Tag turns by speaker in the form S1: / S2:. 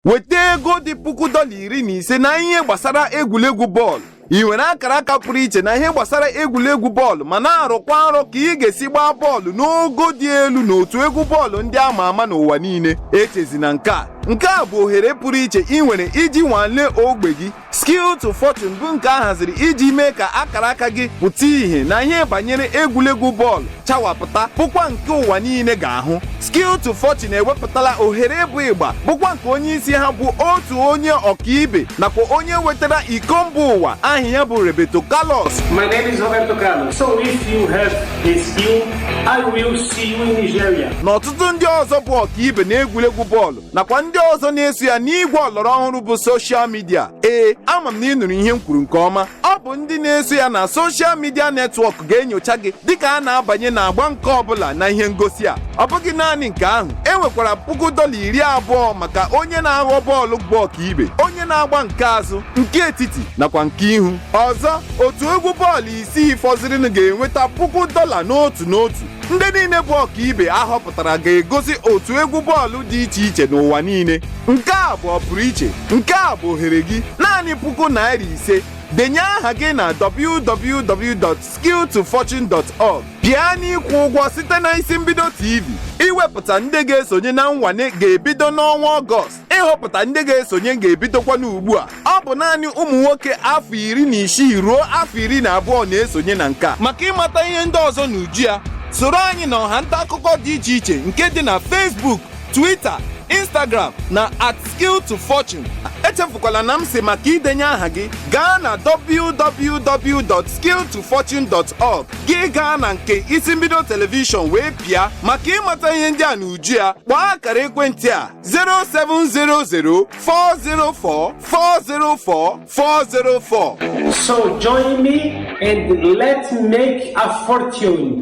S1: Weta ego dị $15,000 na ihe gbasara egwuregwu bọọlụ. Ị nwere akara aka pụrụ iche na ihe gbasara egwuregwu bọọlụ, ma na-arụkwa nrọ ka ị ga-esi gbaa bọọlụ n'ogo dị elu n'otu egwu bọọlụ ndị ama ama n'ụwa niile. Echezina nke a. Nke a bụ ohere pụrụ iche ị nwere iji nwalee ogbe gị. Skill to Fortune bụ nke a haziri iji mee ka akara aka gị pụta ìhè na ihe banyere egwuregwu bọọlụ chawapụta, bụkwa nke ụwa niile ga-ahụ. Skill to Fortune ewepụtala ohere bụ ịgba, bụkwa nke onye isi ha bụ otu onye ọkaibe nakwa onye wetara iko mba ụwa, aha ya bụ Roberto Carlos.
S2: My name is Roberto Carlos. So if you have a skill, I will see you in Nigeria.
S1: Na ọtụtụ ndị ọzọ bụ ọkaibe na egwuregwu bọọlụ nakwa ndị ọzọ na-eso ya n'igwe ọlọrọ ọhụrụ bụ social media. Ee, ama m na ị nụrụ ihe m kwuru nke ọma. Ọ bụ ndị na-eso ya na social media network ga-enyocha gị dịka a na-abanye n'agba nke ọbụla na ihe ngosi a. Ọ bụghị naanị nke ahụ, e nwekwara $20,000 maka onye na-aghọ bọọlụ bụ ọkaibe, onye na-agba nke azụ, nke etiti nakwa nke ihu. Ọzọ, otu egwu bọọlụ isii fọzịrịnụ ga-enweta $1,000 n'otu n'otu. Ndị niile bụ ọkaibe ahọpụtara ga-egosi otu egwu bọọlụ dị iche iche n'ụwa niile. Nke a bụ ọpụrụ iche. Nke a bụ ohere gị. Naanị ₦5,000. Denye aha gị na www.skilltofortune.org. Pịa n'ịkwụ ụgwọ site na Isi Mbido TV. Iwepụta ndị ga-esonye na nwane ga-ebido n'ọnwa Ọgọst. Ịhọpụta ndị ga-esonye ga-ebidokwa n'ugbu a. Ọ bụ naanị ụmụ nwoke afọ 16 ruo afọ 20 na-esonye na nke a. Maka ịmata ihe ndị ọzọ n'uju ya, soro anyị na ọha nta akụkọ dị iche iche nke dị na Facebook, Twitter, Instagram na @SkillToFortune. Echefukwala na m si maka idenye aha gị, gaa na www.skilltofortune.org. Gị gaa na nke Isi Mbido Telivishọn wee pịa. Maka ịmata ihe ndị a n'uju ya, kpọọ akara ekwentị a: 0700 404 404 404.
S2: So join me and let's make a fortune.